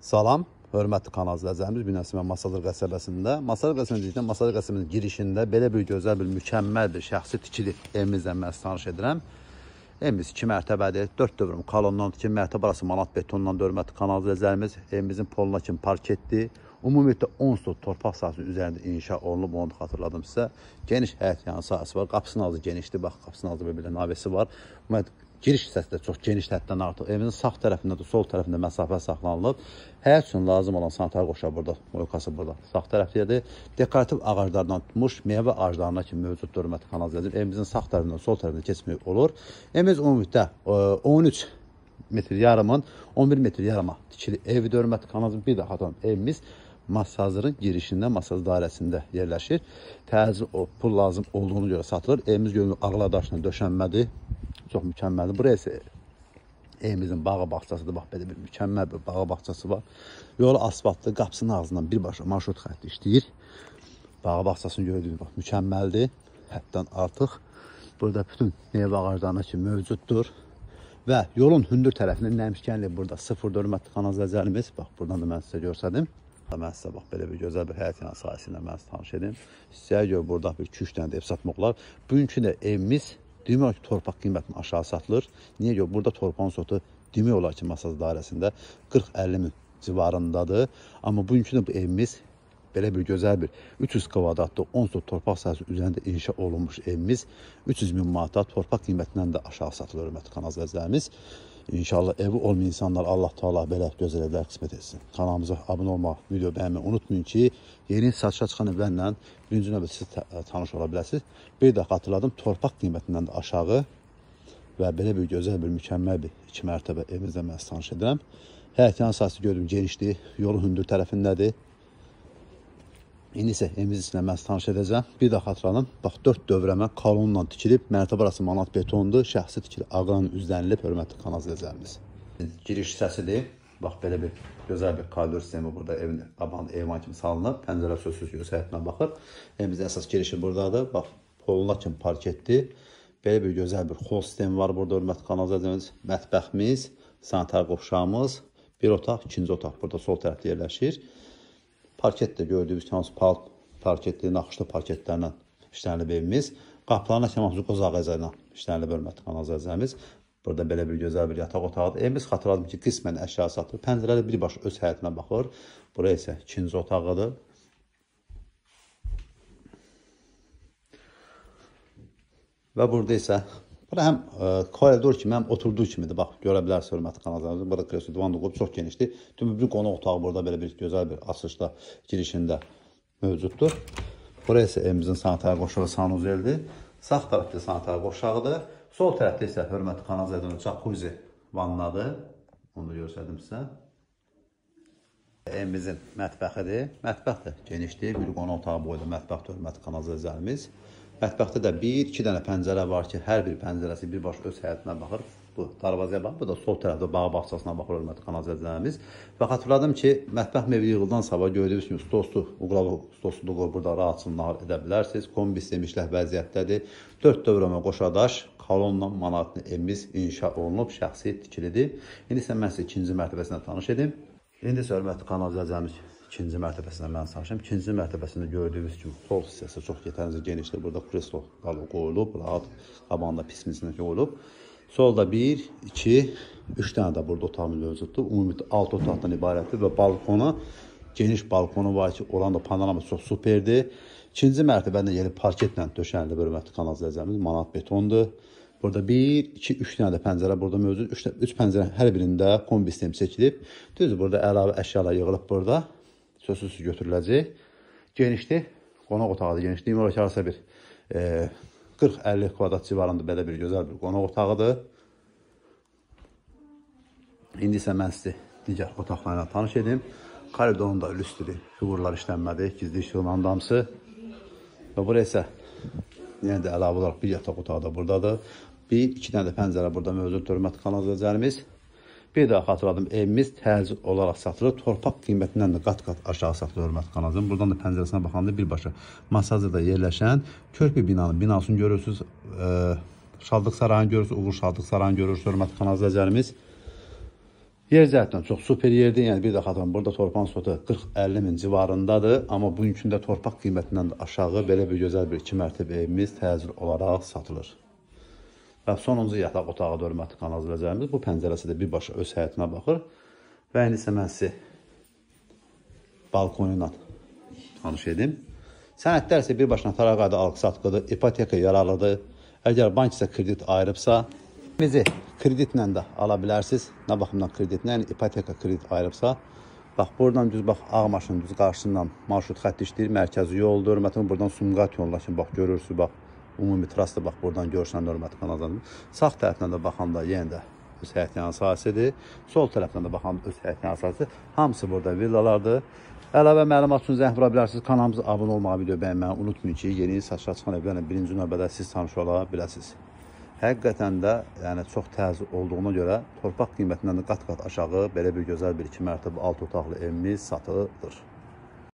Salam, hörmətli kanal izləyicilərimiz, bu gün Masazır qəsəbəsində. Masazır qəsəbəsində, Masazır qəsəbəsinin girişində belə bir gözəl, bir mükəmməl bir şəxsi tikili evimizlə mən sizi tanış edirəm. Evimiz 2 mərtəbədir, 4 dövrüm kolondan 2 mərtəbə arası manat betondan hörmətli kanal izləyicilərimiz. Evimizin poluna kimi parketdir. Ümumiyyətlə 10 sot torpaq sahəsinin üzərində inşa olunub, onu da xatırladım sizə. Geniş həyət yanı sahəsi var, qapısının ağzı genişdir, bax qapısının ağzı belə navesi var. Ümumiyyətlə giriş hissəsi də çox geniş, həddən artıq. Evimizin sağ tərəfində də sol tərəfində məsafə saxlanılıb. Həyət üçün lazım olan sanitar qoşağı burada, moykası burada sağ tərəfdədir. Dekorativ ağaclardan tutmuş meyvə ağaclarına kimi mövcuddur hörmətli kanal izləyicilərimiz. Evimizin sağ tərəfindən sol tərəfindən keçmək olur. Evimiz ümumiyyətlə 13 metr yarımın 11 metr yarıma tikili evidir hörmətli kanal izləyicilərimiz. Bir daha xatırladım, evimiz Masazırın girişində, Masazır dairəsində yerləşir. Təcil pul lazım olduğunu görə satılır. Evimiz görünür ağla daşla döşənmədir. Çox mükəmməldir. Buraya isə evimizin bağı bağçasıdır. Bax, belə bir mükəmməl bir bağı bağçası var. Yolu asfaltlı, qapısının ağzından birbaşa marşrut xətti işləyir. Bağı bağçasını gördüyünüz bax, mükəmməldir. Həddən artıq. Burada bütün meyvə ağaclarına kimi mövcuddur. Və yolun hündür tərəfində Nəmişkənli burada 0 hörmətli kanal izləyicilərimiz. Bax, buradan da mən sizə göstərdim. Mən sizə bax, belə bir gözəl bir həyət yanı sahəsi ilə mən sizə tanış edim. Sizə görə burada bir 2-3 dənə də ev satmaq olar. Bugünkü də evimiz demək olar ki, torpaq qiymətinin aşağı satılır. Niyə görə? Burada torpağın sotu demək olar ki, Masazır dairəsində 40-50 min civarındadır. Amma bugünkü də bu evimiz belə bir gözəl bir 300 kvadratlı 10 sot torpaq sahəsi üzərində inşa olunmuş evimiz 300 min manata torpaq qiymətindən də aşağı satılır hörmətli kanal izləyicilərimiz. İnşallah evi olmayan insanlar Allah Teala belə gözəl evlər qismət etsin. Kanalımıza abunə olmaq, video bəyənməyi unutmayın ki, yeni satışa çıxan evlərlə birinci növbədə siz tanış ola biləsiniz. Bir də xatırladım, torpaq qiymətindən də aşağı və belə bir gözəl bir mükəmməl bir 2 mərtəbə evimizlə mən sizi tanış edirəm. Həyət yanı sahəsi gördüm genişdir, yolun hündür tərəfindədir. İndi isə evimizin içində mən sizi tanış edəcəm. Bir də xatırladım, bax 4 dövrəmə kolonla tikilib, mərtəbə arası manat betondur, şəxsi tikili ağlan üzlənilib, hörmətli kanal izləyicilərimiz. Giriş hissəsidir. Bax, belə bir gözəl bir koridor sistemi burada evin qabağında eyvan kimi salınıb. Pəncərə sözsüz ki, öz həyətinə baxır. Evimizin əsas girişi buradadır. Bax, poluna kimi parketdir. Belə bir gözəl bir xol sistemi var burada, hörmətli kanal izləyicilərimiz. Mətbəximiz, sanitar qovşağımız, bir otaq, ikinci otaq burada sol tərəfdə yerləşir. Parket də gördüyünüz kimi parketli, naxışlı parketlərlə işlənilib evimiz. Qapılarına kimi qoz ağacı ilə işlənilib hörmətli kanal izləyicilərimiz. Burada belə bir gözəl bir yataq otağıdır. Evimiz xatırladım ki, qismən əşya satılır. Pəncərəli birbaşa öz həyətinə baxır. Buraya isə ikinci otağıdır. Və burada isə bura həm koridor kimi, həm oturduğu kimidir. Bax, görə bilərsiniz hörmətli kanal izləyicilərimiz. Burada kreslo divan da qoyub, çox genişdir. Tüm bir qonaq otağı burada belə bir gözəl bir açılışda girişində mövcuddur. Buraya isə evimizin sanitar qoşağı sanuzeldir. Sağ tərəfdə sanitar qoşağıdır. Sol tərəfdə isə hörmətli kanal izləyicilərimiz jacuzzi vannadır. Onu da göstərdim sizə. Evimizin mətbəxidir. Mətbəx də genişdir. Bir qonaq otağı boyda mətbəxdir hörmətli kanal izləyicilərimiz. Mətbəxdə də 1-2 dənə pəncərə var ki, hər bir pəncərəsi birbaşa öz həyətinə baxır. Bu darvazaya baxır, bu da sol tərəfdə bağ bağçasına baxır hörmətli kanal izləyicilərimiz. Və xatırladım ki, mətbəx mebeli yığıldan sabah gördüyünüz kimi stolsu, uqlalı stolsu burada rahatçılıq nahar edə bilərsiniz. Kombi sistemi işləh vəziyyətdədir. 4 dövrəmə qoşadaş, kolonla manatlı evimiz inşa olunub, şəxsi tikilidir. İndi isə mən sizə ikinci mərtəbəsinə tanış edim. İndi isə hörmətli kanal izləyicilərimiz ikinci mərtəbəsinə mən tanışım. İkinci mərtəbəsində gördüyünüz kimi xol hissəsi çox yetərincə genişdir. Burada kreslo qoyulub, rahat qabağında pis misinə qoyulub. Solda 1, 2, 3 dənə də burada otağımız mövcuddur. Ümumiyyətlə 6 otaqdan ibarətdir və balkona, geniş balkonu var ki, oranın da panoraması çox superdir. İkinci mərtəbəndə yeni parketlə döşənilib hörmətli kanal izləyicilərimiz, manat betondur. Burada 1, 2, 3 dənə də pəncərə burada mövcud. 3 pəncərə hər birində kombi sistemi çəkilib. Düzdür, burada əlavə əşyalar yığılıb burada. Sözsüz götürüləcək. Genişdir. Qonaq otağı da genişdir. Demək olar ki, harasa bir 40-50 kvadrat civarında belə bir gözəl bir qonaq otağıdır. İndi isə mən sizi digər otaqlarla tanış edim. Koridorun da lüstrü, fiqurlar işlənmədi. Gizli işıqla damsı. Və buraya isə yenə də əlavə olaraq bir yataq otağı da buradadır. 1-2 dənə də pəncərə burada mövcuddur hörmətli kanal izləyicilərimiz. Bir daha xatırladım, evimiz təcil olaraq satılır. Torpaq qiymətindən də qat-qat aşağı satılır hörmətli kanal izləyicilərimiz. Buradan da pəncərəsinə baxanda birbaşa Masazırda yerləşən körpü binanın binasını görürsünüz. Şadlıq Sarayını görürsünüz, Uğur Şadlıq Sarayını görürsünüz hörmətli kanal izləyicilərimiz. Yer cəhətdən çox super yerdir. Yəni bir də xatırlayıram, burada torpağın sotu 40-50 min civarındadır. Amma bugünkü gündə torpaq qiymətindən də aşağı belə bir gözəl bir 2 mərtəbə evimiz təcil olaraq satılır. Və sonuncu yataq otağı da hörmətli kanal izləyicilərimiz. Bu pəncərəsi də birbaşa öz həyətinə baxır. Və indi isə mən sizi balkonu ilə tanış edim. Sənədlər isə birbaşa notarial qayda alqı-satqıdır, ipoteka yararlıdır. Əgər bank isə kredit ayırıbsa, bizi kreditlə də ala bilərsiniz. Nə baxımdan kreditlə, yəni ipoteka kredit ayırıbsa, bax buradan düz bax ağ maşının düz qarşısından marşrut xətti işləyir, mərkəzi yoldur. Hörmətli, buradan Sumqayıt yoluna kimi bax görürsünüz, bax ümumi trasda bax buradan görürsən hörmətli kanaldan. Sağ tərəfindən də baxanda yenə də öz həyət yanı sahəsidir. Sol tərəfindən də baxanda öz həyət yanı sahəsidir. Hamısı burada villalardır. Əlavə məlumat üçün zəng vura bilərsiniz. Kanalımıza abunə olmağı, video bəyənməyi unutmayın ki, yeni satışa çıxan evlərlə birinci növbədə siz tanış ola biləsiniz. Həqiqətən də yəni çox təzə olduğuna görə torpaq qiymətindən də qat-qat aşağı belə bir gözəl bir 2 mərtəbə 6 otaqlı evimiz satılır.